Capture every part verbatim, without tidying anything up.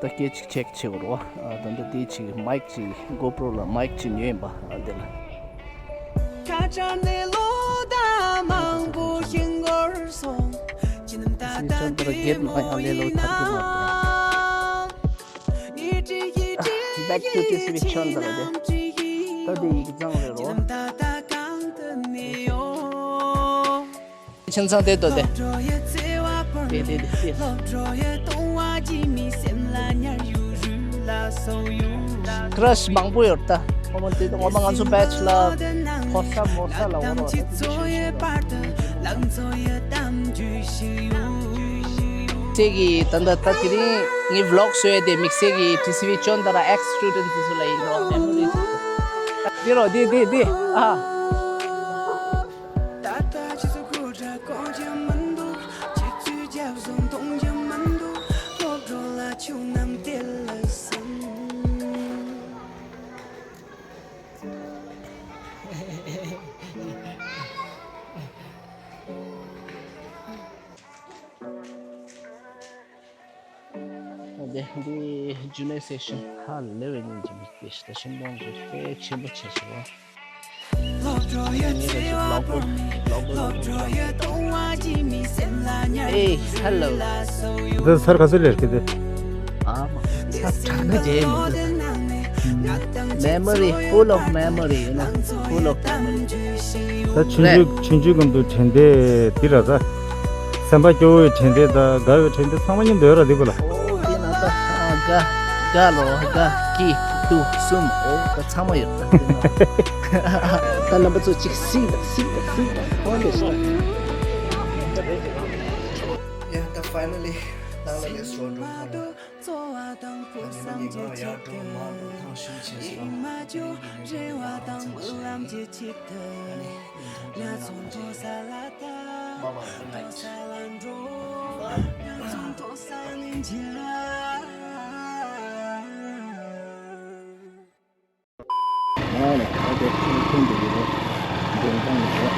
ད་སྐད་ཅིག་ཆེག་བྱེད་དགོས་རེད་བ། ཨ། ད་ལྟ་དེ་ཅིག་མའིག་ཅིག་གོ་པྲོ་ལ་མའིག་ཅིག་ཉོས་ཡིན་པ། ཨ། དེ་ལ། སི་ཆོན་དར་གེད་ནང་ཡང་ལས་ལོ་ཐར་གི་མ་རེད། Back to T C V ཆོན་དར་དེ། ད་དེ་ཡིག་ཚང་རེད་རོ། ཁྱིམ་ཚང་དེ་དོ་དེ། དེ་དེ་དེ་དེ། ཀྲ་ཤི་མང་པོ་ཡོད་ད། ཁོ་མོ་དེ་ངོ་མ་ང་ཚོ་བེ་ཆི་ལ་ཕོ་ས་མོ་ས་ལ་འོ་རོ་དེ་དེ་ཤོད་ཤོད་རོ། དེ་གི་ད་ད་ད་དེ་རིང་ངའི་བི་ལོག་བཟོས་དེ་དམིགས་བསལ་གི་ཊི་སི་ཝི་ཆོན་དར་ཨེགས་སི་ཊུ་ཌེན་ཊི་དེ་ཚོ་ལ་ཡིན་རོ། མེ་མོ་རི་དེ་རོ་དེ་དེ་དེ། ཨ། དེ་འདི་ཇུ་ནེ་སེ་ཤན་ཧ་ལས་པའི་སྙིང་རྗེ་མི་སྐྱེ་ཞིག་ད་ཤིང་སྡོང་གི་དཔེ་ཆེན་པོ་ཆེ་ཞིག་རོ། Hey, hello. འདི་སར་ག་ཚོད་ལེར་གི་དེ། ཨ་མ། ས་དྲག་ན་རྗེས་མི་འདུག Memory, full of memory, you know, full of memory. ད་ཆུང་ཆུང་ཆུང་ཆུང་སྐབས་དུ་དྲན་དེ་འདི་ར་ད། སེམས་པ་སྐྱོ་བོའི་དྲན་དེ་དང་དགའ་བའི་དྲན་དེ་ཚང་མ་མཉམ་དུ་ཡོད་ར་འདི་གོ་ལ། ཨོ་དེ་ན་ད་དགའ་དགའ་ལོ་དགའ་སྐྱིད་སྡུག་གསུམ་ཨོ་ད་ཚང་མ་ཡོད་ད་དེ་ན། ད་རྣམ་པ་ཚོ་གཅིག་སིང་དང་སིང་དང་སིང་དང་ཧོ་ལེ་སོ། Yeah, the finally ནང་ལ་ལས་སོ་འགྲོ་ཐང་། ཚོ་བ་དང་ཕུགས་བསམ་གྱི་ཆེད་དུ། ཡིད་མ་བཅོལ་རེ་བ་དང་བུ་ལམ་གྱི་ཆེད་དུ། ང་ཚོ་མཐོ་ས་ལ་ད་མཐོ་ས་ལ་འགྲོ། ང་ཚོ་མཐོ་ས་ནས་མཇལ། ཨ་ལས། ཨ་དེ་ཁྱོད་ཐོན་འདུག་ཡོད། མགྲོན་ཁང་ནས་རེད།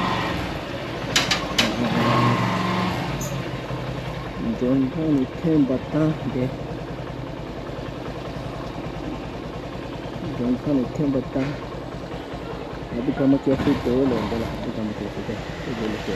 མགྲོན་ཁང་ནས་ཐོན་པ་དང་དེ། མགྲོན་ཁང་ནས་ཐོན་པ་དང་། ཨ་དེ་ཀརྨ་ཀེ་ཧྥེ་དེ་ལ་འདི་ལ་ཨ་དེ་ཀརྨ་ཀེ་ཧྥེ་དེ་དེ་ལ་དེ།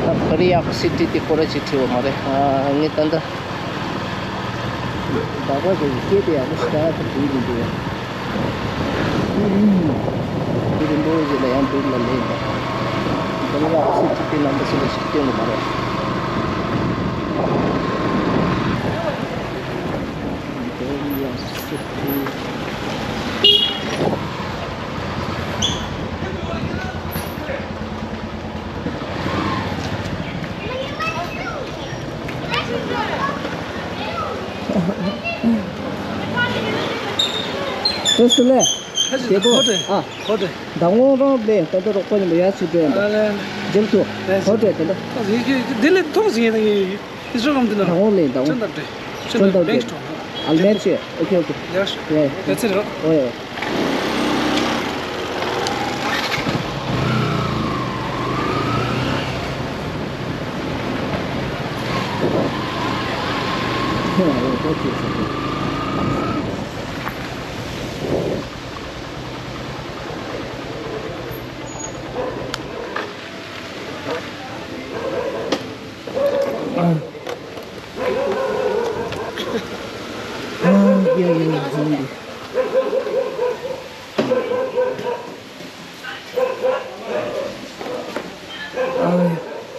ད་ཀོ་རི་ཡ་གི་སི་ཊི་དེ་སྐོར་ཅིག་དྲི་བ་མ་རེད། ཨ་ངས་ད་ལྟ་ཟླ་བ་རེ་སྐད་དེ་ཡག་པོ་ཞིག་ད་ད་དྲིས་ཀྱི་འདུག་དེ་རིན་པོ་ཆེ་ལ་ཡང་འདུག་ལ་ལས་ད་ཀོ་རི་ཡ་གི་སི་ཊི་དེ་ལ་འདི་སུ་ལ་ཞིག་སྟོན་གི་མ་རེད། ཀོ་རི་ཡ་གི་སི་ཊི། དེ་སུ་ལས། དེ་པོ། ཨ། ཧོ་ཏེ། མདང་དགོང་རང་ལས་ད་ལྟ་རོགས་པ་ཉིན་པ་ཡར་ཕྱིན་འགྲོ་ཡིན་པ། ཨ་ལས། མཇལ་ཐུབ། ལས། ཧོ་ཏེ་དེ་འདྲ། ཨ་ཡི་གེ་དེ་ལས་ཐོག་ཟིན་ཡིན་ན་ཡི་ཡི་སོ་གམ་དེ་ན། མདང་དགོང་ལས་མདང་དགོང་། ཆོན་དར་ཏེ། ཆོན་དར་ཏེ། ཨ་ལས་མེད་ཆེ། ཨོ་ཁེ་ཨོ་ཁེ། ཡ་ཤ། ཡ་ཡ། ཡ་ཚེ་རོ། ཨོ་ཡ།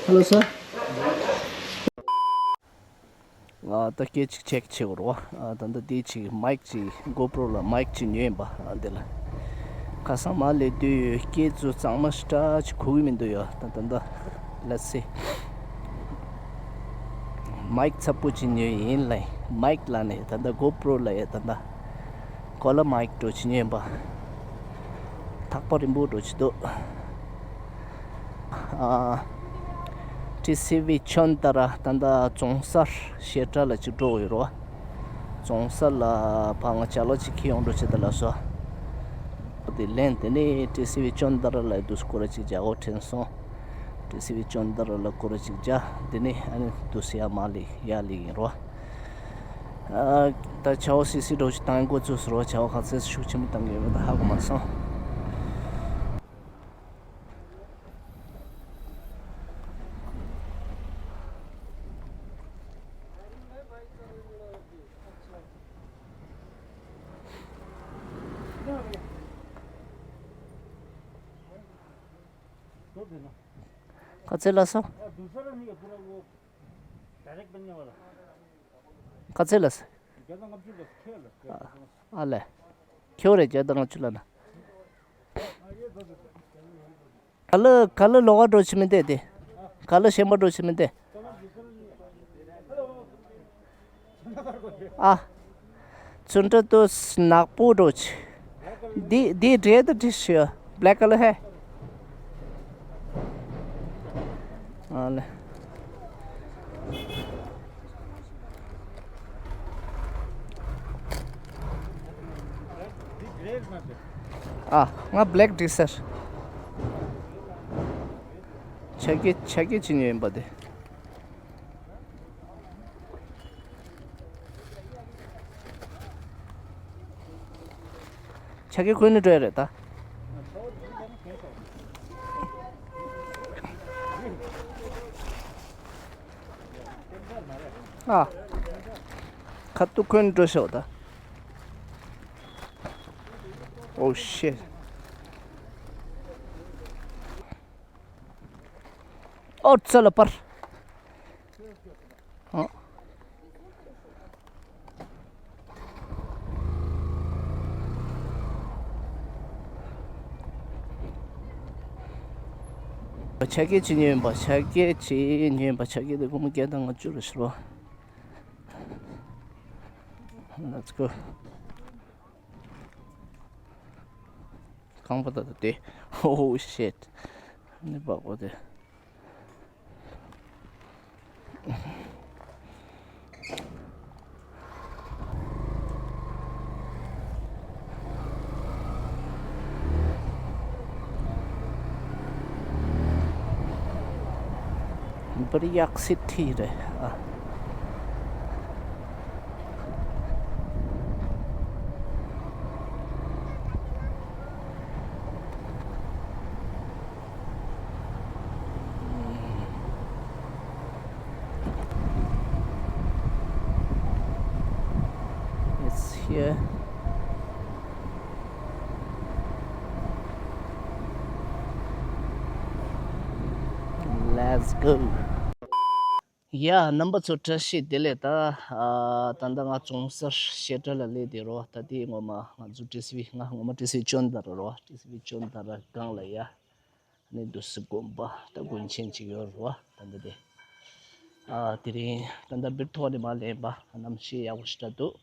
Hello, sir. ཨ་ད་སྐད་ཅིག་ཆེག་བྱེད་དགོས་རེད་བ། ཨ་ད་ལྟ་དེ་ཅིག་མའིག་ཅིག་གོ་པྲོ་ལ་མའིག་ཅིག་ཉོས་ཡིན་པ། ཨ་དེ་ལ་ཁ་སང་མ་ལས་དུས་སྐད་ཚོ་གཙང་མ་ཞེ་དྲག་ཅིག་གོ་གི་མི་འདུག་ཡ། ད་ད་ད་let's see། མའིག་ཚ་པོ་ཅིག་ཉོས་ཡིན་ལ། མའིག་ལ་ནས་ད་ད་གོ་པྲོ་ལ་ཡ་ད་ད་གོ་ལ་མའིག་འགྲོ་ཅིག་ཉོས་ཡིན་པ། ཐག་པ་རིང་པོ་འགྲོ་ཅིག་འདུག་ཨ། ཊི་སི་ཝི་ཆོན་ཏ་ར་ད་ལྟ་རྫོང་སར་ཞེ་དྲག་ལ་ཅིག་འགྲོ་ཡོད་རོ། རྫོང་སར་ལ་ཕ་ང་ཅ་ལག་ཅིག་ཁྱེར་ཡོང་འགྲོ་ཅིག་ད་ལ་སོ། དེ་ལན་དེ་ནས་ཏི་སི་ཝི་ཅོན་ཏ་ར་ལ་དུས་སྐོར་ཅིག་རྒྱག་འོ་དྲན་སོང་། ཏི་སི་ཝི་ཅོན་ཏ་ར་ལ་སྐོར་ཅིག་རྒྱག་དེ་ནས་ཨ་ནི་དུས་ཡ་མ་ལི་ཡ་ལི་ཡིན་རོ། ཨ་ད་ཆའོ་སི་སི་འགྲོ་ཞིག་བཏང་འགོ་ཚུགས་སོ་རོ། ཆའོ་ག་ཚོད་ཤུགས་ཆེན་པོ་བཏང་གི་ཡོད་མེད་ད་ཧ་གོ་མ་སོང་། ག་ཚོད་ལ་སོང་། ག་ཚོད་ལ་སོང་། ཨ་ལས། ཁྱེའུ་རེ་བརྒྱ་དང་ལྔ་བཅུ་ལ་ན། ག་ལ་ག་ལ་ལོག་ག་འགྲོ་ཆི་མི་འདེ་དེ། ག་ལ་ཞེན་པ་འགྲོ་ཆི་མི་འདེ། ཨ། ཚུན་ཁྲ་ཏོ་ནག་པོ་འགྲོ་ཆི། འདི་འདི་འདྲེ་དུ་འདྲེ་ཤི་ཡོད། Black color है। ཨ་ལེ། ཨ། ང་black འདྲེས་ཟེར། ཆ་གི་ཆ་གི་ཅི་ཉོས་ཡིན་པ་དེ། ཆ་གི་ཁོན་ནི་འགྲོ་ཡ་རེད་ད། ཨ། ཁ་ཐུག་ཁོན་འགྲོ་ཤོག་ད། Oh shit. ཨོ་ཙི་ལ་པར། ཨ། ཆ་གེ་ཅི་ཉོས་པ། ཆ་གེ་ཅི་ཉོས་པ། ཆ་གེ་དེ་སྒོར་མོ་བརྒྱ་དང་ལྔ་བཅུ་རུ་ཤི་རོ། Let's go. གང་པ་ད་ད་དེ། Oh shit. ནི་བག་པ་དེ། འབར་ཡག་སི་ཐི་རེད་ཨ། It's here. Let's go. ཡ། རྣམ་པ་ཚོ་བཀྲ་ཤིས་བདེ་ལེགས། ད་ཨ་ད་ལྟ་ང་ཙོང་སར་བཤད་གྲྭ་ལ་སླེབས་བསྡད་རོ། ད་དེ་ངོ་མ་ང་ཚོ་ཏི་སི་ཝི་ང་ངོ་མ་ཏི་སི་ཝི་ཅོན་ཏ་ར་རོ། ཏི་སི་ཝི་ཅོན་ཏ་ར་སྒང་ལ་ཡ། ནི་འདུག་སེ་དགོན་པ་ད་དགོན་ཆེན་ཅིག་ཡོད་རོ། ད་ལྟ་དེ་ཨ་དེ་རིང་ད་ལྟ་སྦིར་ཐོག་ནས་མར་སླེབས་པ་གནམ་གཤིས་ཡག་པོ་ཞེ་དྲག་འདུག་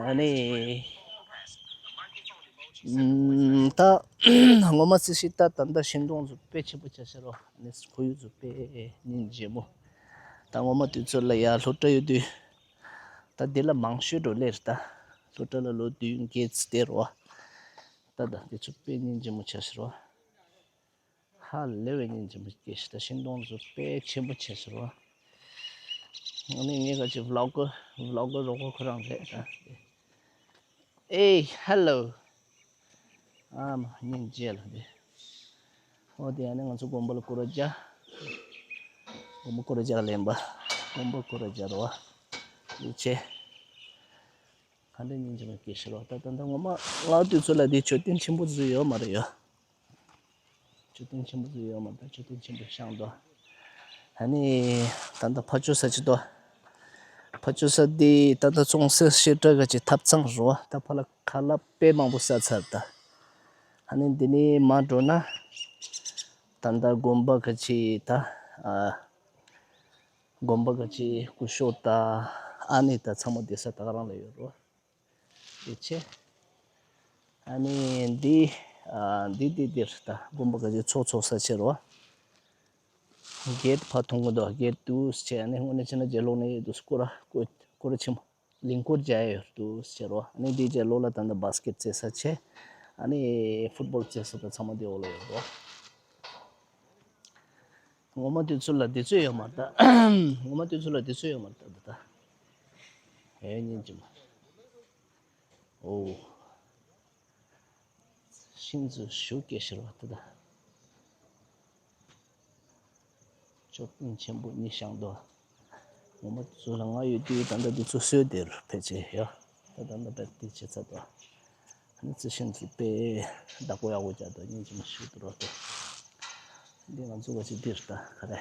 ཨ་ནི། ཨམ། ད་ངོ་མ་སི་ཤི་ད་ད་ད་ཤིང་སྡོང་ཚོ་དཔེ་ཆེན་པོ་ཆགས་ཤག་རོ། ཨ་ནི་ཁོར་ཡུག་ཚོ་དཔེ་སྙིང་རྗེ་མོ། ད་ངོ་མ་དུས་ཚོད་ལ་ཡར་སློབ་གྲྭ་ཡོད་དུས་ད་འདི་ལ་མང་ཤོས་འགྲོ་ལེར། ད་སློབ་གྲྭ་ལ་ལོ་བདུན་བརྒྱད་ཙམ་བསྡད་རོ། ད་ད་དེ་ཚོ་དཔེ་སྙིང་རྗེ་མོ་ཆགས་ཤག་རོ། ཧ་ལས་པའི་སྙིང་རྗེ་མོ་སྐྱེས་ཤག་ད་ཤིང་སྡོང་ཚོ་དཔེ་ཆེན་པོ་ཆགས་ཤག་རོ། ཨ་ནི་ངས་ག་ཅིག་ཝི་ལོག་གི་ཝི་ལོག་གི་རོགས་པ་ཁོ་རང་རེད་ད། ཨེ་ཧེ་ལོ། ཨ་མ་སྙིང་རྗེ་ལ་དེ། ཨོ་དེ་ཨ་ནི་ང་ཚོ་དགོན་པ་ལ་སྐོར་ར་རྒྱག་དགོན་པ་སྐོར་ར་རྒྱག་ལེན་པ། དགོན་པ་སྐོར་ར་རྒྱག་རོ། ཡིད་ཆེས། ག་འདྲ་སྙིང་རྗེ་མོ་སྐྱེས་ཤག་རོ། ད་ད་ད་ངོ་མ་ང་དུས་ཚོད་ལ་དེ་མཆོད་རྟེན་ཆེན་པོ་ཟིག་ཡོད་མ་རེད་ཡ། མཆོད་རྟེན་ཆེན་པོ་ཟིག་ཡོད་མ་རེད། མཆོད་རྟེན་ཆེན་པོ་བཞེངས་འདུག་ཨ་ནི་ད་ལྟ་ཕར་ཕྱོགས་ས་ཅིག་འདུག་ཕར་ཕྱོགས་ས་དེ་ད་ལྟ་ཙོང་སེ་བཤད་གྲྭ་ག་ཅིག་ཐབ་ཚང་རོ། ད་ཕར་ལ་ཁ་ལག་དཔེ་མང་པོ་ཟ་ཚར་ད། ཨ་ནི་འདི་ནས་མར་འགྲོ་ན་ད་ལྟ་དགོན་པ་ག་ཅིག་ད་ཨ་དགོན་པ་ག་ཅིག་སྐུ་ཞབས་ད་ཨ་ནི་ད་ཚང་མ་བསྡད་ས་ད་ག་རང་ལ་ཡོད་རོ། དེ་ཆེ། ཨ་ནི་འདི་ཨ་འདི་འདི་འདིར་ད་དགོན་པ་ག་ཅིག་ཚོགས་ཚོགས་ས་ཆེ་རོ། གེ་ཊི་ཕར་མཐོང་གི་འདུག་གེ་ཊི་དུས་ཆེ། ཨ་ནི་དངོས་གནས་བྱས་ན་རྗེ་ལོག་ནས་ཡོད་དུས་སྐོར་ར་སྐོར་སྐོར་ར་ཆེན་པོ། ལིང་སྐོར་རྒྱག་ཡ་ཡོད་འདུག་ཟེར་རོ། ཨ་ནི་དེའི་རྗེས་ལོ་ལ་ད་ལྟ་བཱ་སི་ཀེཊ་རྩེ་ས་བྱས། ཨ་ནི་ཕུཊ་བོལ་རྩེ་ས་དང་ཚང་མ་དེ་འོག་ལ་ཡོད་རོ། ངོ་མ་དུས་ཚོད་ལ་དུས་ཚོད་ཡོད་མ་རེད་ད། ངོ་མ་དུས་ཚོད་ལ་དུས་ཚོད་ཡོད་མ་རེད་ད་ད་ལྟ། ཨེ་སྙིང་རྗེ་མ། ཨོ། ཤིན་ཏུ་ཞུ་སྐད་ཤོར་བ་དེ་དང་། མཆོད་རྟེན་ཆེན་པོ་གཉིས་བཞེངས་འདུག་ངོ་མ་དུས་ཚོད་ལ་ང་ཡོད་དུས་ད་ལྟ་དུས་ཚོད་སྲོལ་དེར་ཕལ་ཆེར་ཡོད། ད་ད་ལྟ་པར་ཏི་བྱེད་ཚར་འདུག་ཨ་ནི་རྩི་ཤིང་གི་དཔེ་བདག་པོ་ཡག་པོ་བྱས་འདུག་སྙིང་རྗེ་མ་ཞུ་འདུག་རོགས་ཏེ། འདི་ང་ཚོ་བ་ཅིག་འདིར་ད་ག་རེ།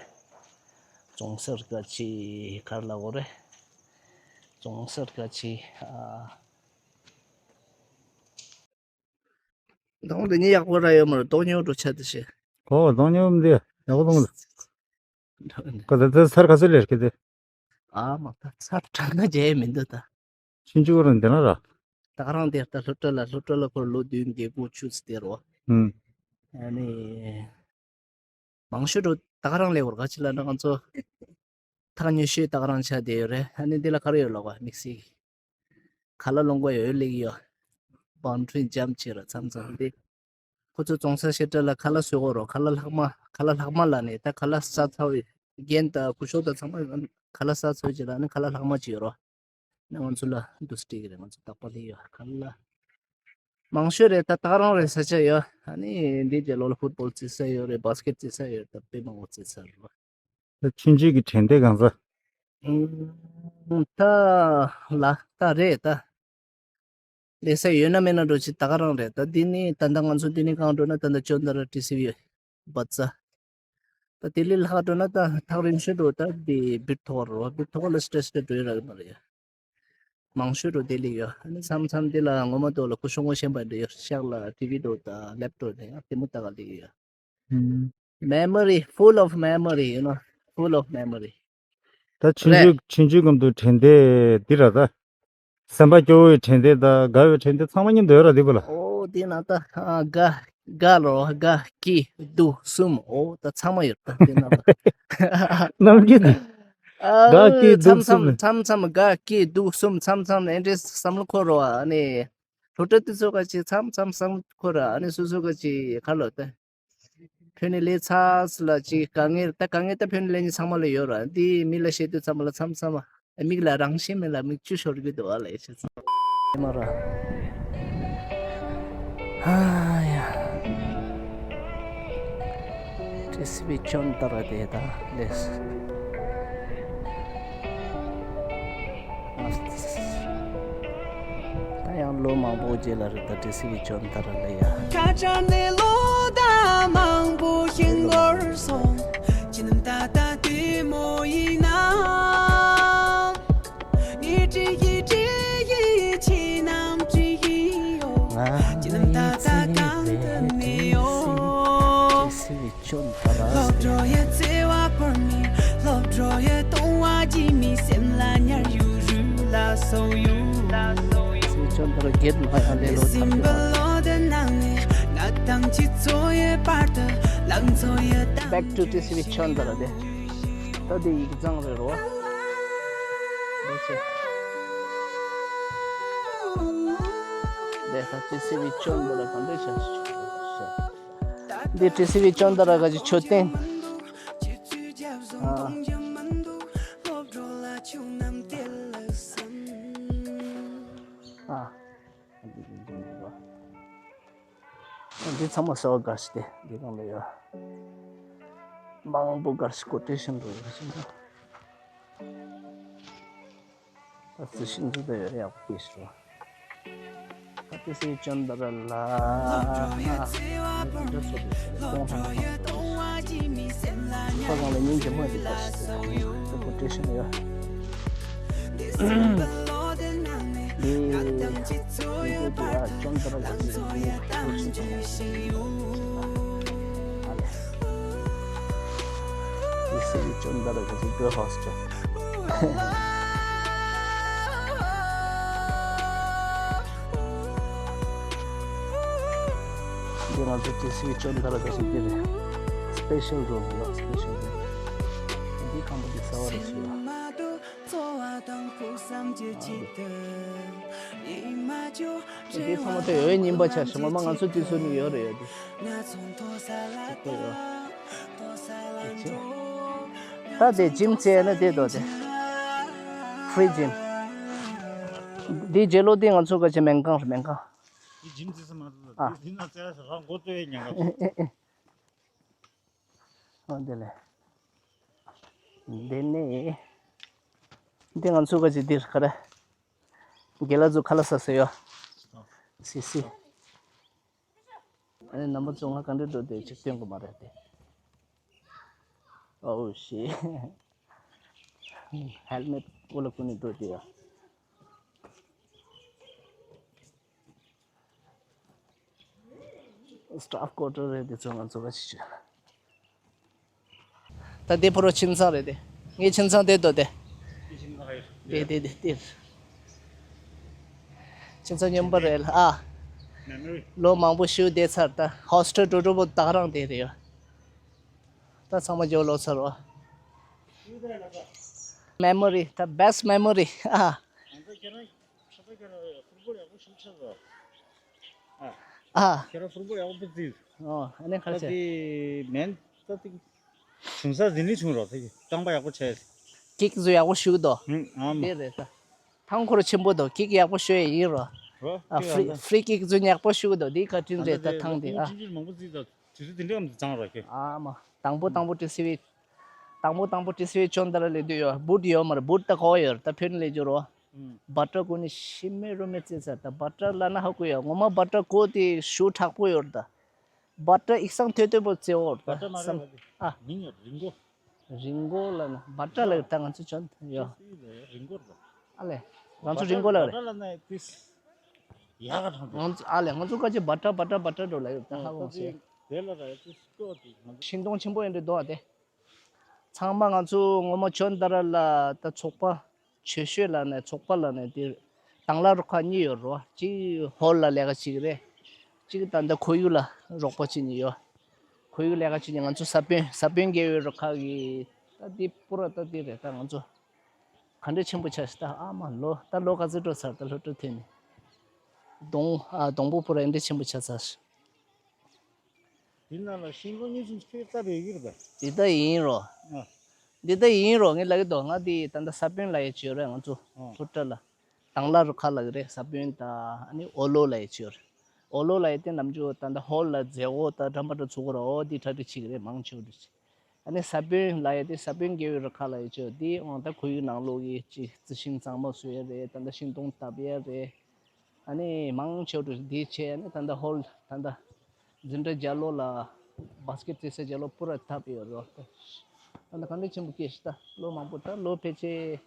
རྫོང་སར་ག་ཅི་གར་ལ་འོ་རེ། རྫོང་སར་ག་ཅི་ཨ། གདོང་དེ་ཉིད་ཡག་པོ་ར་ཡོད་མ་རེད། གདོང་ཉོ་འགྲོ་ཆ་དེ་ཤེས། ཨོ་གདོང་ཉོ་མི་འདི་ཡག་པོ་གདོང་ལ། ཁ་ད་ད་སར་ག་ཚོད་ལེར་གི་དེ། ཨ་མ་ད་སར་དྲག་ན་རྒྱལ་མི་འདུག་ད། ཆུན་ཆུ་རང་འདི་ན་ར། ད་ག་རང་དེ་ད་སློབ་གྲྭ་ལ་སློབ་གྲྭ་ལ་ཁོར་ལོ་བདུན་བརྒྱད་དགུ་བཅུ་ཙམ་དེ་རོ། ཨུམ། ཨ་ནི། མང་ཤོས་འགྲོ་ད་ག་རང་ལས་བར་ག་ཅི་ལ་ན་ང་ཚོ་ཐག་ཉེ་ཤོས་ད་ག་རང་ཆ་དེ་ཡོད་རེད། ཨ་ནི་འདི་ལ་ག་རེ་ཡོད་ལོག་པ་དམིགས་བསལ་གྱི་ཁ་ལག་སློང་ག་ཡོད་ལེགས་ཡོད། བང་ཁྲུན་འཇམ་ཆེ་ར་མཚམས་མཚམས་འདི་ཁོ་ཚོ་རྫོང་སར་བཤད་གྲྭ་ལ་ཁ་ལག་བཟོ་གོ་རོ། ཁ་ལག་ལྷག་མ་ཁ་ལག་ལྷག་མ་ལ་ནི་ད་ཁ་ལག་ས་ཚ་བའི་རྒན་དང་སྐུ་ཞབས་དང་ཚང་མ་ཁ་ལག་ས་ཚོད་ཅིག་ལ་ནི་ཁ་ལག་ལྷག་མ་ཅིག་ཡོད་རོ། ནི་ང་ཚོ་ལ་འདུ་སྤྲད་ཀྱི་རེད། ང་ཚོ་རྟག་པར་སླེབས་ཡོད་ཁ་ལག་མང་ཤོས་རེད། ད་ད་ག་རང་རེད་ས་ཆ་ཡོད། ཨ་ནི་འདི་རྗེས་ལོ་ལ་ཕུཊ་བོལ་རྩེ་ས་ཡོད་རེད། བཱ་སི་ཀེཊ་རྩེ་ས་ཡོད་རེད། ད་དཔེ་མང་པོ་རྩེ་ས་རེད་བ། ད་ཆུང་ཆུང་གི་དྲན་རྟེན་གང་ས། ཨུམ། ད་ལ་ད་རེད་ད། ལས་ས་ཡོད་ན་མེད་ན་འགྲོ་ཆེ་ད་ག་རང་རེད། ད་འདི་ནི་ད་ལྟ་ང་ཚོ་འདི་ནི་གང་འགྲོ་ན་ད་ལྟ་ཅོན་ཏ་ར་ཏི་སི་བི་བ་ཙ། ད་དེ་ལས་ལྷག་འགྲོ་ན་ད་ཐག་རིང་ཤོས་འགྲོ་ད་འདི་སྦིར་ཐོག་རོ། སྦིར་ཐོག་ལ་སི་ཏྲེ་སི་ཏྲེ་འགྲོ་ཡ་རག་མ་རེད། མང་ཤོས་འགྲོ་དེ་ལས་ཡོད། ཨ་ནི་མཚམས་མཚམས་དེ་ལ་ངོ་མ་ཏོ་ལ་སྐུ་ཞབས་ངོ་ཤེས་པ་འདྲ་ཡོད། ཤག་ལ་ཊི་བི་འགྲོ་ད་ལེབ་ཊོབ་ནས་ཡང་དེ་མོ་ད་ག་ལས་ཡོད། ཨུམ། Memory, full of memory, you know, full of memory. ད་ཆུང་རེད། ཆུང་ཆུང་ཆུང་ཆུང་སྐབས་དུ་དྲན་རྟེན་འདི་ར་ད། སེམས་པ་སྐྱོ་བོའི་དྲན་རྟེན་དང་དགའ་བའི་དྲན་རྟེན་ཚང་མ་མཉམ་དུ་ཡོད་ར་འདི་བུ་ལ། ཨོ་དེ་ན་ད་ཨ་དགའ་དགའ་ལོ་དགའ་སྐྱིད་སྡུག་གསུམ། ཨོ་ད་ཚང་མ་ཡོད་ད་དེ་ན་ད། རྣམ་འགྱུར་དེ། ཨ་དགའ་སྐྱིད་སྡུག་མཚམས་གསུམ་མཚམས་ལ། མཚམས་མཚམས་དགའ་སྐྱིད་སྡུག་གསུམ་མཚམས་མཚམས་ལ་ཨེ་འདྲས་བསམ་བློ་འཁོར་རོ། ཨ་ནི་སློབ་གྲྭ་དུས་ཚོད་ག་ཅིག་མཚམས་མཚམས་བསམ་བློ་འཁོར་ར། ཨ་ནི་སོ་སོ་ག་ཅིག་ག་ལོ་ད། ཕྱི་ནས་ལས་ཚར་ལ་ཅིག་དཀའ་ངལ་ད་དཀའ་ངལ་ད་ཕྱི་ནས་ལས་ཉིན་ཚང་མ་ལ་ཡོད་ར། འདི་མི་ལ་བཤད་དུས་ཚང་མ་ལ་མཚམས་མཚམས་མིག་ལ་རང་བཞིན་མེད་ལ་མིག་ཆུ་ཤོར་གི་འདུག་ཨ་ལ་ཡེ་ཤེས་ཚང་མ་ར། ཧ་ཡ། ཏི་སི་བི་ཅོན་ཏ་ར་དེ་ད་ལས། ད་ཡང་ལོ་མང་པོ་རྗེས་ལ་རེད་ད་ཏི་སི་བི་ཅོན་ཏ་ར་ལ་ཡ། ཁ་ཆ་ནས་ལོ་ཟླ་མང་པོ་ཞིག་འགོར་སོང་། ཅི་ནམ་ད་ལྟ་དེ་མོ་ཡིན་ན། ངས་བྲིས་ཡི་བྲིས་ཡི་ཁྱེད་རྣམས་བྲིས་ཡི་ཡོད། ཅི་ནམ་ད་ལྟ་གང་དུ་མི་ཡོང་། ཅོན་ཏ་ར། སློབ་གྲྭ་ཡི་བརྩེ་བ་བོར་མི། སློབ་གྲྭ་ཡི་གཏོང་བ་སྦྱིན་མི། སེམས་ལ་ཉར་ཡུལ་རུ་ལ་སོ་ཡུལ། ཅོན་ཏ་ར་གེད་ལ་ཡ་ལེ་ལོ་ཐར་གི་ལ། Back to ཏི་སི་བི་ཅོན་ཏ་ར་དེ། ད་དེ་ཡིག་ཚང་རེད་རོ། དེ་ཚེ། དེ་ད་ཏི་སི་བི་ཅོན་ཏ་ར་གང་འདྲ་བྱ་ཞིག་འདི་ཏི་སི་བི་ཅོན་ཏ་ར་ག་ཅི་མཆོད་རྟེན། ཨ། ཨ། འདི་ཚང་མ་གསར་པ་གར་ཞིག་སྟེ་འདི་གང་ལ་ཡོད། མང་པོ་གར་ཞིག་ཀོ་ཊེ་ཤན་རུ་ཡོད་ཞིག་འདུག་ད་རྩི་ཤིང་འདི་ད་ཡོད་ཡག་པོ་སྐྱེས་ཤིག་རོ། ད་ཏི་སི་བི་ཅོན་ཏ་ར་ལ། ཁོ་རང་ལ་སྙིང་རྗེ་མོ་འདི་གར་ཞིག་སྟེ་ཀོ་ཊེ་ཤན་ཡོད། འདི་འདི་འདི་ཡ་ཅོན་ཏ་ར་གི་འདི་འདི་ཁོ་ཅིག་ཙམ་ཡ། ཨ་ལེ། འདི་སི་བི་ཅོན་ཏ་ར་གི་འདི་གི་ཧོ་སི་ཊེལ། འདི་ང་ཚོ་ཏི་སི་བི་ཅོན་ཏ་ར་གི་འདི་རེད། སི་པེ་ཤལ་རུམ་ཡོད། སི་པེ་ཤལ་རུམ། འདི་ཁང་པ་འདི་གསར་པ་རེད་ཞུ་ཡ། དེ་ཚང་མ་དེ་ཡོད་རྙིང་པ་ཆགས་ཤག་ངོ་མ་ང་ཚོ་དུས་ཚོད་ནི་ཡོད་རེད་ཡོད་དེ། ད་དེ་ཇིམ་བཙལ་ན་དེ་དོ་དེ། ཧྥི་རི་ཇིམ། འདི་རྗེས་ལོ་འདི་ང་ཚོ་ག་ཅི་སྨན་ཁང་རེད་སྨན་ཁང་། འདི་ཇིམ་བཙལ་ས་མ་གཏོགས་ཨ། འདི་ན་བཙལ་ས་རང་མགོ་བཙལ་ཡས་ཉེན་ཁ་འདུག་ཨ་དེ་ལས། འདི་ནི། འདི་ང་ཚོ་ག་ཅི་འདིར་ག་རེ། དགེ་ལགས་ཚོ་ཁ་ལག་ཟ་ས་ཡོད། སི་སི། ཨ་ནི་རྣམ་པ་ཚོ་ང་ག་འདྲ་འགྲོ་དེ་ཅིག་སྟོན་དགོས་མ་རེད་དེ། ཨོ་ཤི། ཧེལ་མེད་ཀོ་ལ་ཀུ་ནི་འགྲོ་དེ་ཡ། སི་ཊཱཕ་ཀོ་ཊར་རེད་དེ་ཚོ་ང་ཚོ་ག་ཅི་བྱེད། ད་དེ་ཕོ་རོ་ཁྱིམ་ཚང་རེད་དེ། ངའི་ཁྱིམ་ཚང་དེ་དོ་དེ། དེ་དེ་དེ་དེ། ཁྱིམ་ཚང་སྙོམས་པོ་རེད་ལ་ཨ། ལོ་མང་པོ་ཞིག་བསྡད་ཚར་ད་ཧོ་སི་ཊེལ་འགྲོ་འགྲོ་པོ་ད་ག་རང་དེ་རེད་ཡ། ད་ཚང་མ་འཇོག་ལོ་ཚར་བ། མེ་མོ་རི་ད་བེ་སི་ཊི་མེ་མོ་རི་ཨ། ཁྱེད་རང་ཕྲུ་གུ་ཡག་པོ་ཞིག་ཆགས་སོང་། ཨ། ཨ། ཁྱེད་རང་ཕྲུ་གུ་ཡག་པོ་བརྩིས། ཨོ་ཨ་ནི་ཁ་ད་ཆེ། དེ་མེན་ད་དེ་བྱུང་ས་ཟིན་ནི་བྱུང་རོགས་དེ་རྐང་པ་ཡག་པོ་བྱས། ཀིག་ཚོ་ཡག་པོ་ཞུགས་དོ། ཨ་མ། དེ་རེད་ད། ཐང་འཁོར་ཆེན་པོ་དོ་ཀིག་ཡག་པོ་ཤོད་ཡིན་རོ། ཨ་ཧྥི་རི་ཧྥི་རི་ཀིག་ཚོ་ཉག་པོ་ཞུགས་དོ་དེ་ཁ་ཏྲིན་རེད་ད་ཐང་དེ་ཨ། ཅིན་ཅིན་མང་པོ་བརྩིས་ད་དུས་ཚོད་དེ་འདྲའམ་བཟང་རོགས་ཁྱེད། ཨ་མ། དང་པོ་དང་པོ་ཏི་སི་ཝི། དང་པོ་དང་པོ་ཏི་སི་ཝི་ཅོན་ཏ་ར་ལས་དུས་ཡོད་བུད་ཡོད་མ་རེད་བུད་ད་གོ་ཡོད་ད་ཕེར་ལས་འཇོར་བ། བ་ཏྲ་ཀུ་ནི་ཤི་མེ་རུ་མེ་ཙེ་ཙ་ད་བ་ཏྲ་ལ་ན་ཧ་ཀུ་ཡ་ངོ་མ་བ་ཏྲ་ཀོ་དེ་ཤུ་དྲག་པོ་ཡོད་ད། བ་ཏྲ་ཨིག་སང་ཐོད་ཐོད་པོ་ཙེ་འོར་ད་བ་ཏྲ་མ་སམ་རེད་བ་ཨ། དེ་མིང་ཡོད་རིང་གོ། རིང་གོ་ལ་ན་བ་ཏྲ་ལ་ད་ང་ཚོ་ཅོན་ཡོད། རིང་གོ་རེད། ཨ་ལེ། ང་ཚོ་རིང་གོ་ལ་རེད། བ་ཏྲ་ལ་ན་ཏིས་ཡག་ག་ཐང་དུ། ང་ཚོ་ཨ་ལེ་ང་ཚོ་ཀ་ཅི་བ་ཏྲ་བ་ཏྲ་བ་ཏྲ་འགྲོ་ལ་ཡོད་ད་ཧ་གོ་ཟེར། དེ་ལ་ར་ཡ་ཏིས་ཀོ་དེ་ང་ཚོ། ཤིང་སྡོང་ཆེན་པོ་ཡིན་འདྲ་འདུག་ཨ་དེ། ཚང་མ་ང་ཚོ་ངོ་མ་ཅོན་ཏ་ར་ལ་ད་ཚོགས་པ་ཆོས་ཤོད་ལ་ནས་ཚོགས་པ་ལ་ནས་དེ་དང་ལ་རུ་ཁག་གཉིས་ཡོད་རོ། གཅིག་ཧོལ་ལ་ལས་ཀ་གཅིག་རེད། གཅིག་ད་ལྟ་ཁོར་ཡུག་ལ་རོགས་པ་བྱེད་ནི་ཡོད། ཁོར་ཡུག་ལས་ཀ་བྱེད་ནི་ང་ཚོ་ས་བོན་ས་བོན་རྒྱལ་བའི་རུ་ཁག་གི་ད་དེ་པུ་ར་ད་དེ་རེད་ད་ང་ཚོ་ག་འདྲ་ཆེན་པོ་ཆགས་ཤི་ད་ཨ་མ་ལོ་ད་ལོ་ག་ཚོད་འགྲོ་ཚར་ད་ལྷོ་ཕྱོགས་ཐོན་ནི་སྡོང་ཨ་སྡོང་པོ་པུ་ར་འདྲ་ཆེན་པོ་ཆགས་ཚར། དེ་ནང་ལ་ཤིང་སྡོང་གཉིས་གསུམ་ཁྱོད་བཏབ་ཡོད་ཀྱི་རེད་པས། འདི་ལྟ་ཡིན་རོ། ཨ། འདི་ལྟ་ཡིན་རོ་ངས་ལབ་ཀྱི་འདུག་ང་འདི་ད་ལྟ་ས་བོན་ལབ་ཡས་ཅིག་ཡོད་རེད་ང་ཚོ་ཨ། ཕུ་ཏྲ་ལ། དང་ལ་རུ་ཁག་ལབ་ཀྱི་རེད་ས་བོན་དང་ཨ་ནི་ཨོ་ལོ་ལབ་ཡས་ཅིག་ཡོད་རེད། ཨོ་ལོ་ལབ་ཡས་དེ་ནམ་རྒྱུན་ད་ལྟ་ཧོལ་ལ་མཛེས་འོ་ད་འགྲམ་པ་འདྲ་ཚུགས་ཀྱི་རེད་འོ་འདི་གྲ་སྒྲིག་བྱེད་ཀྱི་རེད་མང་ཆེ་བ་འདྲ་ཅིག་ཨ་ནི་ས་བོན་ལབ་ཡས་དེ་ས་བོན་རྒྱལ་བའི་རུ་ཁག་ལབ་ཡས་ཅིག་ཡོད་དེ་འོང་ད་ཁོར་ཡུག་ནང་ལོགས་ཀྱི་ཅིག་རྩི་ཤིང་གཙང་མ་བཟོ་ཡས་རེད་ད་ལྟ་ཤིང་སྡོང་བཏབ་ཡས་རེད། ཨ་ནི་མང་ཆེ་བ་འདི་བྱས་ཨ་ནི་ད་ལྟ་ཧོལ་ད་ལྟ་འཛིན་གྲྭ་རྒྱ་ལོ་ལ་བྷ་སི་ཀེ་ཊི་རྩེད་ས་རྒྱ་ལོ་པུ་ར་ཐབ་ཡོད་རོ། ད་ལྟ་གང་འདྲ་ཆེན་པོ་སྐྱེས་ཤི་ད་ལོ་མང་པོ་ད་ལོ་ཕལ་ཆེར་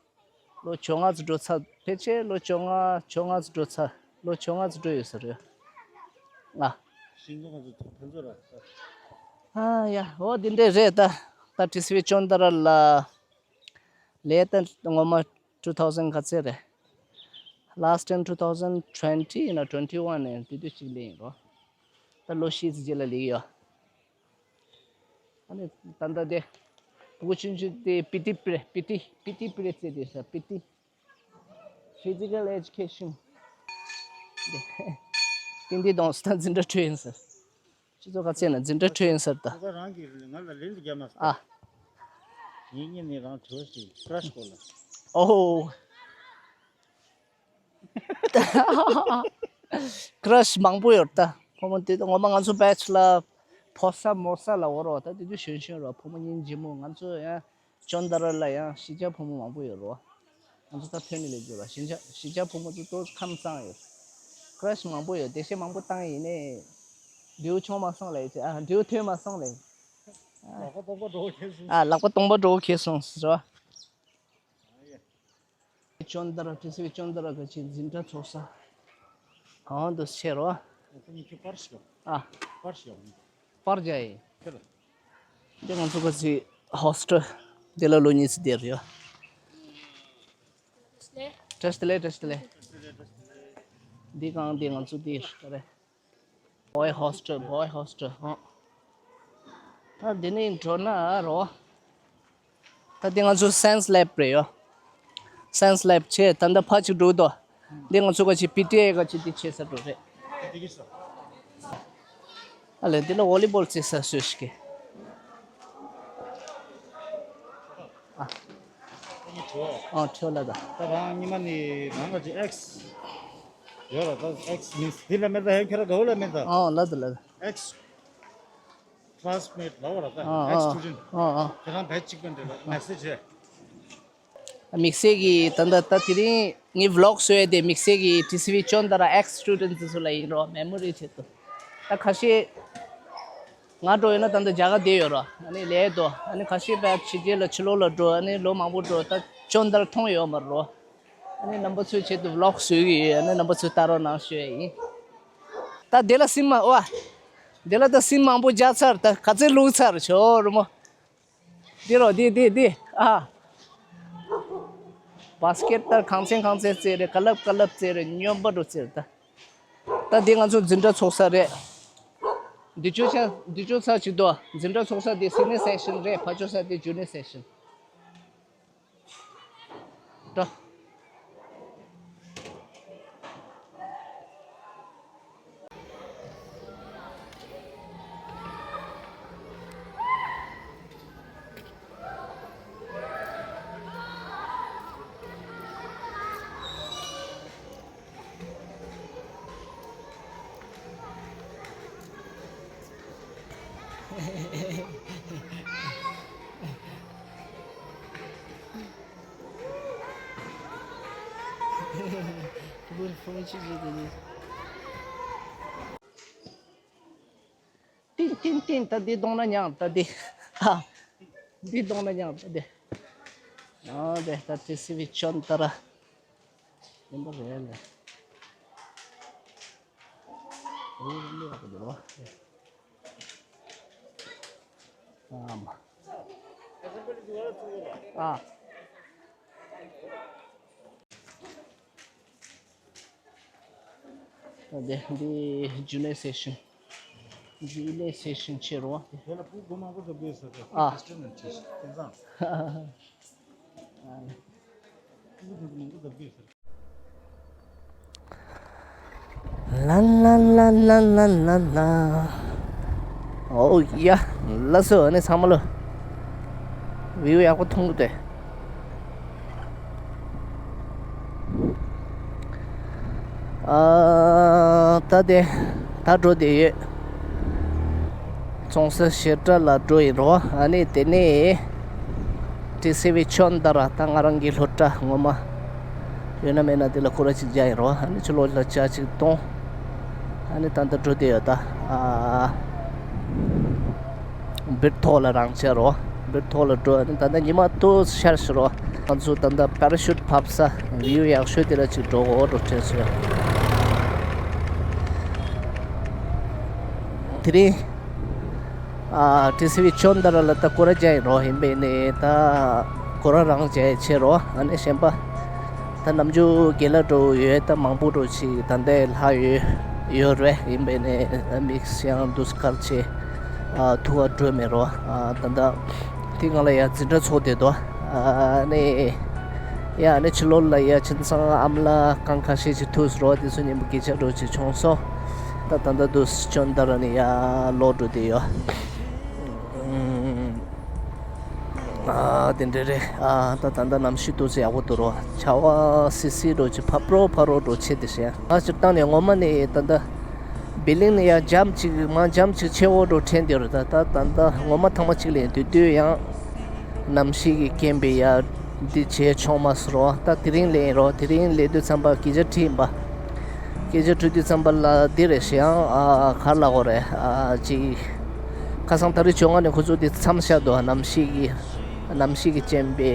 ལོ་བཅོ་ལྔ་ཙམ་འགྲོ་ཚར་ཕལ་ཆེར་ལོ་བཅོ་ལྔ་བཅོ་ལྔ་ཙམ་འགྲོ་ཚར་ལོ་བཅོ་ལྔ་ཙམ་འགྲོ་ཡོད་ས་རེད། ང་། ཤིང་སྡོང་ཚོ་ཕན་ཚུན་ར། ཨ་ཡ་འོ་འདི་འདྲས་རེད་ད། ད་ཏི་སི་ཝི་ཅོན་ཏ་ར་ལ་ལས་ད་ངོ་མ་two thousand ག་ཚད་རེད། Last time two thousand twenty ཡིན་ན་twenty one ནས་དེ་དུས་གཅིག་ལས་ཡིན་རོ། ད་ལོ་བཞི་ཙམ་རྗེས་ལ་ལས་ཡོད། ཨ་ནི་ད་ལྟ་དེ་ཕྲུ་གུ་ཆུང་ཆུང་དེ་པི་ཏི་པི་རེད་པི་ཏི་པི་ཏི་པི་རེད་ཟེར་དེ་ས་པི་ཏི། Physical education ཏིང་ཏིང་གདོང་སི་ད་འཛིན་གྲྭ་འཕྲོད་ཡིན་ཟེར། སྤྱི་ཚོགས་ཁ་ཚད་ན་འཛིན་གྲྭ་འཕྲོད་ཡིན་ཟེར་ད། ཁོ་རང་གིས་ང་ལ་ལན་དུ་རྒྱབ་མ་སོང་། ཨ། ངེད་གཉིས་ནས་རང་དྲི་བ་ཞིག་ཀྲ་ཤི་སྐོར་ལ། ཨོ། ཀྲ་ཤི་མང་པོ་ཡོད་ད། ཕོ་མོ་དེ་ངོ་མ་ང་ཚོ་བེ་ཆི་ལ་ཕོ་ས་མོ་ས་ལ་འོ་རོ་ད་དེ་དུས་གཞོན་གཞོན་རོ་ཕོ་མོ་སྙིང་རྗེ་མོ་ང་ཚོ་ཡང་ཅོན་ཏ་ར་ལ་ཡང་གཞིས་ཆགས་ཕོ་མོ་མང་པོ་ཡོད་རོ། ང་ཚོ་ད་ཐོན་ནས་ལས་འཇུག་ལ་གཞིས་ཆགས་གཞིས་ཆགས་ཕོ་མོ་ཚོ་ཏོག་ཙམ་ཁམས་གཙང་ཡོད། ཀྲ་ཤི་མང་པོ་ཡོད་དེ་བཤད་མང་པོ་བཏང་ཡིན་ནས། འབྲས་བུ་ཆུང་མ་སོང་ལས་ཨ་འབྲས་བུ་ཐོན་མ་སོང་ལས། ལག་པ་སྟོང་པ་འགྲོ་ཁེལ་སོང་། ཨ་ལག་པ་སྟོང་པ་འགྲོ་ཁེལ་སོང་ཟེར་བ། ཅོན་ཏ་ར་ཏི་སི་ཝི་ཅོན་ཏ་ར་ག་ཅིག་འཛིན་གྲྭ་ཚོགས་ས་གང་དུ་ཆེ་རོ། ཨ་ཁོ་གཉིས་ཁྱོད་པར་ཞོག་ཨ་པར་ཞོག་པར་རྒྱག་ཡིན། ཁྱོད་ལ། དེ་ང་ཚོ་ག་ཅིག་ཧོ་སི་ཊེལ་དེ་ལ་ལོ་གཉིས་ཙམ་བསྡད་རེད། བཀྲ་ཤིས་བདེ་ལེགས། བཀྲ་ཤིས་བདེ་ལེགས། འདི་གང་འདི་ང་ཚོ་འདི་ག་རེད། Boy hostel, boy hostel ཧོ། ད་འདི་ནས་འགྲོ་ན་རོ། ད་འདི་ང་ཚོ་སའེན་སི་ལེབ་རེད་ཡོ། Science lab ཆེ་ད་ལྟ་ཕ་ཅིག་འགྲོ་དོ། འདི་ང་ཚོ་ག་ཅིག་པི་ཊི་ཨེ་ག་ཅིག་འདི་ཆེ་ས་འགྲོ་རེད། ཨ་ལེ་འདི་ལ་ཝོ་ལི་བོལ་རྩེ་ས་སོས་ཤིག་གི། ཨ་ཨ་ཁྲོ་ལ་ད། ད་རང་ཉི་མ་ནི་རང་ག་ཅིག་ཨེགས་ཡོད་ལ་ད་ཨེགས་མིན་འདི་ལ་མེད་ད་ཧེ་ཁྱོད་ར་ག་བོ་ལ་མེད་ད། ཨ་ལ་ད་ལ་ད། ཨེགས་classmate ལ་བ་ར་ད་ཨ་ཨེགས་student ཨ་ཨ་ཁྱོད་རང་བེད་གཅིག་པ་འདྲ་ལ་message་བྱས། དམིགས་བསལ་གྱི་ད་ལྟ་ད་དེ་རིང་ངའི་vlog་བཟོས་དེ་དམིགས་བསལ་གྱི་ཊི་སི་ཝི་ཅོན་ཏ་ར་ex students་ཚོ་ལ་ཡིན་རོགས་memory་ཆེད་དུ། ད་ཁ་ཤས་ང་འགྲོ་ཡོད་ན་ད་ལྟ་རྒྱ་གར་བསྡད་ཡོད་རོགས་ཨ་ནི་ལས་དོ་ཨ་ནི་ཁ་ཤས་པ་ཕྱི་རྒྱལ་ལ་ཕྱི་ལོགས་ལ་འགྲོ་ཨ་ནི་ལོ་མང་པོ་འགྲོ་ད་ཅོན་ཏ་ར་མཐོང་ཡོད་མ་རོགས་ཨ་ནི་རྣམ་པ་ཚོའི་ཆེད་དུ་vlog་བཟོས་ཀྱི་ཡོད་ཨ་ནི་རྣམ་པ་ཚོས་ལྟ་རོགས་གནང་ཞུ་ཡ་ཡིན། ད་དེ་ལ་སིམ་མ་ཨོ་ཨ་དེ་ལ་ད་སིམ་མང་པོ་རྒྱག་ཚར་ད་ག་ཚོད་བླུགས་ཚར་ཆོག་རུ་མོ། འདི་རོ་འདི་འདི་འདི་ཨ། བྷ་སི་ཀེ་ཊི་ལྟར་གང་ཚན་གང་ཚན་རྩེ་རེད་ག་ལབ་ག་ལབ་རྩེ་རེད་སྨྱོན་པ་འགྲོ་རྩེ་རེད་ད། ད་འདི་ང་ཚོ་འཛིན་གྲྭ་ཚོགས་ས་རེད། འདི་ཅོ་ཆ་འདི་ཅོ་ཚ་ཅིག་དོ་འཛིན་གྲྭ་ཚོགས་ས་འདི་senior section་རེད་ཕ་ཅོ་ས་འདི་junior section། འགྲོ། ཁོ་བོས་ཕོན་ཅིག་བཟོས་ཏེ་ནི། ཏིན་ཏིན་ཏིན་ད་འདི་གཏོང་ན་ཉང་ད་འདི། ཨ། འདི་གཏོང་ན་ཉང་ད་འདི། ཨ་དེ་ད་ཊི་སི་ཝི་ཅོན་ཏ་ར། ཡིན་པ་རེད་ལ། འོ་ཡིན་པ་རེད་བ། ཨ་མ། ཨ། ད་དེ་འདི་ཇུ་ནེ་སེ་ཤན། ཇུ་ནེ་སེ་ཤན་ཆེ་རོ། དེ་ལ་ཕྲུ་གུ་མང་པོ་ཟ་དགོས་ཟེར་ཏེ། ཨ། ཁྲིས་ཊན་ནང་ཁྲིས་དེང་སང་། ཕྲུ་གུ་མང་པོ་ཟ་དགོས་ཟེར། ལ་ལ་ལ། ཨོ་ཡ། ལགས་སོ་ཨ་ནི་ཚང་མ་ལོ། བིའུ་ཡག་པོ་མཐོང་གི་འདུག་ཨ། ད་དེ་ད་འགྲོ་བསྡད་ཡོད། ཙོང་ས་བཞེས་གྲྭ་ལ་འགྲོ་ཡིན་རོ། ཨ་ནི་དེ་ནས་ཊི་སི་ཝི་ཅོན་ཏ་ར་ད་ང་རང་གི་སློབ་གྲྭ་ངོ་མ་ཡོད་ན་མེད་ན་དེ་ལ་སྐོར་ར་ཅིག་རྒྱག་ཡིན་རོ། ཨ་ནི་ཕྱི་ལོགས་ལ་ཇ་ཅིག་བཏུང་། ཨ་ནི་ད་ལྟ་འགྲོ་བསྡད་ཡོད་ད། ཨ། བིར་ཐོག་ལ་རང་བྱས་རོ། བིར་ཐོག་ལ་འགྲོ་ཨ་ནི་ད་ལྟ་ཉི་མ་ཏོག་ཤར་ཤི་རོ། ང་ཚོ་ད་ལྟ་པ་ར་ཤུད་ཕབ་ས་བིའུ་ཡག་ཤོས་དེ་ལ་ཅིག་འགྲོ་གོ་འགྲོ་དྲན་སོང་། དེ་རིང་ཨ་ཊི་སི་ཝི་ཅོན་ཏ་ར་ལ་ད་སྐོར་ར་རྒྱག་ཡིན་རོ། ཡིན་པས་ནི་ད་སྐོར་ར་རང་རྒྱག་ཡི་ཆེ་རོ། ཨ་ནི་གཞན་པ་ད་ནམ་རྒྱུན་དགེ་ལགས་འགྲོ་ཡོད་ད་མང་པོ་འགྲོ་ཅིག་ད་ལྟའི་ལྷག་ཡོད་ཡོད་རེད། ཡིན་པས་ནི་དམིགས་བསལ་འདུག་སྐར་ཆེ་ཨ་ཐུག་ག་འགྲོ་མེད་རོ། ཨ་ད་ལྟ་དེ་སྒང་ལ་ཡ་འཛིན་གྲྭ་ཚོགས་བསྡད་དོ། ཨ་ནི་ཡ་ནི་ཕྱི་ལོགས་ལ་ཡ་ཁྱིམ་ཚང་ཨ་མ་ལགས་རྐང་ཁ་ཤས་ཅིག་ཐུག་སོང་རོ། དེ་ཚོ་མཉམ་པོ་སྐད་ཆ་འགྲོ་ཅིག་བྱུང་སོང་། ད་ད་ལྟ་འདུག་ཅོན་ཏ་ར་ནས་ཡ་ལོག་འགྲོ་བསྡད་ཡོད། ཨ་དེ་འདྲ་རེད། ཨ་ད་ད་ལྟ་གནམ་གཤིས་ཏོག་ཙམ་ཡག་པོ་འདུག་རོ། ཆར་པ་སིལ་སིལ་འགྲོ་ཅིག་ཕར་རོ་ཕར་རོ་འགྲོ་བྱེད་དེ་ཤེས། ང་སྤྱིར་བཏང་ནས་ངོ་མ་ནས་ད་ལྟ་བི་ལིང་ནས་ཡར་འཇམ་ཅིག་མར་འཇམ་ཅིག་ཆེ་བོ་འགྲོ་དྲན་བསྡད་རེད། ད་ད་ད་ལྟ་ངོ་མ་ཐང་མ་གཅིག་ལ་ཡིན་དུས་དུས་ཡང་གནམ་གཤིས་ཀྱི་རྐྱེན་པས་ཡར་འདི་བྱས་ཆོག་མ་སོང་རོ། ད་དེ་རིང་སླེབས་ཡིན་རོ། དེ་རིང་སླེབས་དུས་ཙམ་པ་སྐད་ཆ་དྲིས་ཡིན་པ། སྐད་ཆ་དྲི་དུས་ཙམ་པ་ལ་འདི་རེད་ཤག་ཨ་ག་རེ་ལབ་དགོས་རེད། ཨ་ཅིག་ཁ་སང་ཏ་རིག་བཅོ་ལྔ་ནས་ཁོ་ཚོ་འདི་མཚམས་བཞག་འདུག་གནམ་གཤིས་ཀྱི་གནམ་གཤིས་ཀྱི་རྐྱེན་པས་ཡ་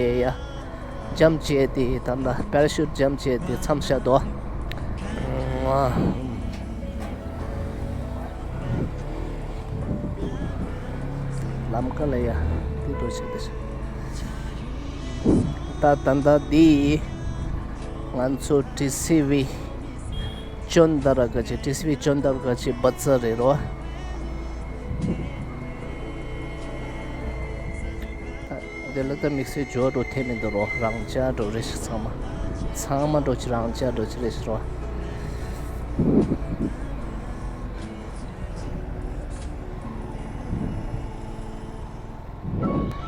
འཇམ་བྱས་ཏེ་ད་ལྟ་པེ་ར་ཤུད་འཇམ་བྱས་ཏེ་མཚམས་བཞག་འདུག་ཨ་ལམ་ཀ་ལ་ཡ་འདི་འགྲོ་བྱས་ཏེ་ད་ད་ལྟ་འདི་ང་ཚོ་ཊི་སི་ཝི་ཅོན་ཏ་ར་ག་ཅི་ཊི་སི་ཝི་ཅོན་ཏ་ར་ག་ཅི་བ་ཙ་རེད་རོ། དེ་ལ་ད་དམིགས་བསལ་འགྱུར་བ་འགྲོ་ཐེབས་མི་འདུག་རོ། རང་འཇགས་འགྲོ་རེ་ཞིག་ཚང་མ། ཚང་མ་འགྲོ་ཅི་རང་འཇགས་འགྲོ་ཅི་རེ་ཞིག་རོ།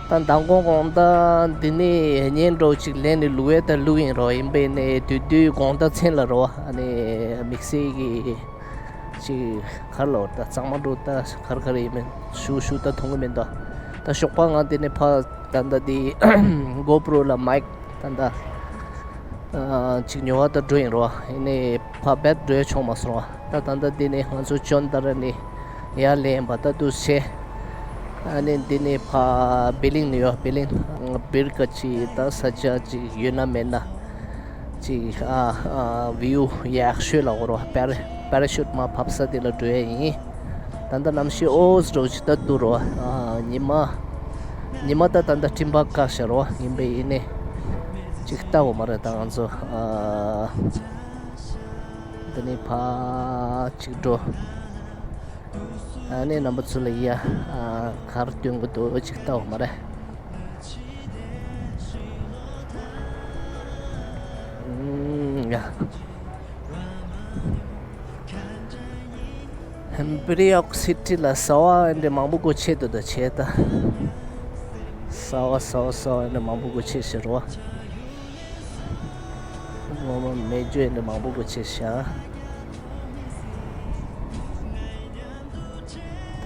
ད་མདང་དགོང་དགོང་ད་འདི་ནས་བརྙན་འགྲོ་ཅིག་ལེན་ནས་ལུག་ཡས་ད་ལུག་ཡིན་རོ། ཡིན་པས་ནས་དུས་དུས་དགོང་ད་མཚན་ལ་རོ། ཨ་ནི་དམིགས་བསལ་གྱི་ཅིག་གར་ལོ་ད་གཙང་མ་འགྲོ་ད་གར་གར་ཡིན་མིན་ཤུ་ཤུ་ད་མཐོང་གི་མིན་ད། ད་ཞོགས་པ་ང་འདི་ནས་ཕ་ད་ད་འདི་གོ་པྲོ་ལ་མའིག་ད་ད་ཅིག་ཉོ་བ་ད་འགྲོ་ཡིན་རོ། ཡིན་ནས་ཕ་བེད་འགྲོ་ཡ་ཆོག་མ་སོང་རོ། ད་ད་ད་འདི་ནས་ང་ཚོ་ཅོན་ད་ར་ནས་ཡར་ལེན་པ་ད་དུ་ཆེ། ཨ་ནི་འདི་ནས་ཕ་བི་ལིང་ནས་ཡོད། བི་ལིང་བིར་ཀ་ཅིག་ད་ས་ཆ་ཅིག་ཡོད་ན་མེད་ན། ཅིག་ཨ་ཨ་བིའུ་ཡག་ཤོས་ལ་འོ་རོ། པེ་ར་པེ་ར་ཤུད་མ་ཕབ་ས་དེ་ལ་འགྲོ་ཡ་ཡིན། ད་ལྟ་གནམ་གཤིས་འོ་ཙི་འདྲ་ཅིག་ད་འདུག་རོ། ཨ་ཉི་མ་ཉི་མ་ད་ད་ལྟ་སྤྲིན་པ་བཀག་ཤག་རོ། ཡིན་པས་ཡིན་ནས་ཅིག་ལྟ་འོ་མ་རེད། ད་ང་ཚོ་ཨ་འདི་ནས་ཕ་ཅིག་འགྲོ། ཨ་ནི་རྣམ་པ་ཚོ་ལ་ཡ་ཨ་གར་སྟོན་གི་འདུག་ཅིག་ལྟ་འོ་མ་རེད། ཨུམ་ཡ། ཧེམ་པི་རི་ཡོག་སི་ཊི་ལ་ཟ་བ་འདྲ་མང་པོ་སྒོ་ཕྱེ་འདུག་ད་བྱས་ད། ཟ་བ་ཟ་བ་ཟ་བ་འདྲ་མང་པོ་སྒོ་ཕྱེ་ཤག་རོ། ངོ་མ་མེ་སྒྱོགས་འདྲ་མང་པོ་སྒོ་ཕྱེ་ཤག་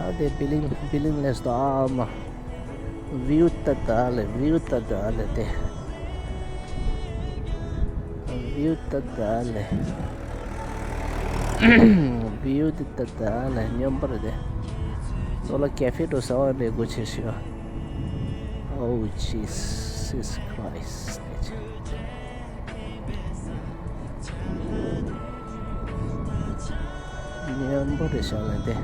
ད་དེ་བི་ལིང་བི་ལིང་ལས་ད་ཨ་མ། བིའུ་ཏ་ད་ལེ། བིའུ་ཏ་ད་ལེ་དེ། བིའུ་ཏ་ད་ལེ། བིའུ་ཏ་ད་ལེ་སྙོམས་པར་དེ། ཚོ་ལ་ཀེ་ཧྥེ་འགྲོ་ཟ་བ་འདྲ་སྒོ་ཕྱེ་ཤག Oh Jesus Christ. སྙན་པོ་རེད་ཤག་ལ་དེ།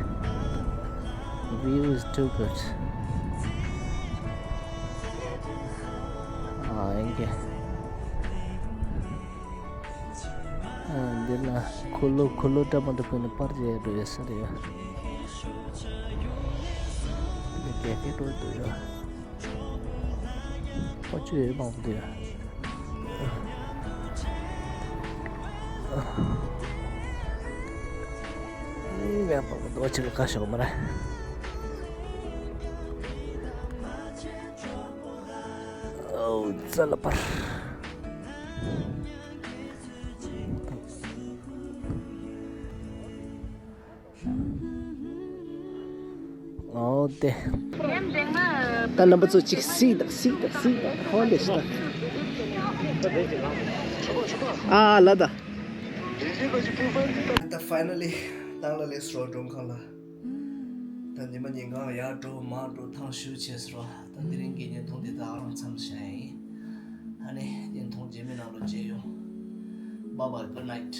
View is too good. ཨ་ཨིན་གེ། ཨ་འདི་ལ་འཁོར་ལོ་འཁོར་ལོ་འདྲ་མི་འདྲ་ཕུལ་ནས་པར་བརྒྱབ་འགྲོ་ཡོད་ས་རེད་ཡ། འདི་ཀེ་ཧྥེ་འགྲོ་འདུག་ཡ། ཨོ་ཅོ་ཡོད་མང་པོ་འདུག་ཡ། ངས་པགས་པ་རྡོ་ཆེ་ལ་ཁ་ཤོག་མ་རེད། ཨོ་ཙ་ལ་པར། ཨོ་དེ། ད་རྣམ་པ་ཚོ་གཅིག་སྲིད་དང་སྲིད་དང་སྲིད་དང་ཧོ་ལེ་ཤི་ད། ཨ་ལ་ད། ད་ཕའི་ནལ་ལི་ཏང་ལ་ལེ་སི་རོ་མགྲོན་ཁང་ལ། ད་ཉི་མ་ཉིན་གང་ཡར་འགྲོ་མར་འགྲོ་ཐང་ཤུ་བྱས་སོ། ད་དེ་རིང་གི་བརྙན་ཐུང་འདི་ད་ཨ་རང་མཚམས་བཞག་ཡིན། ཨ་ནི་བརྙན་ཐུང་རྗེས་མའི་ནང་ལ་མཇལ་ཡོང་། Bye bye, good night.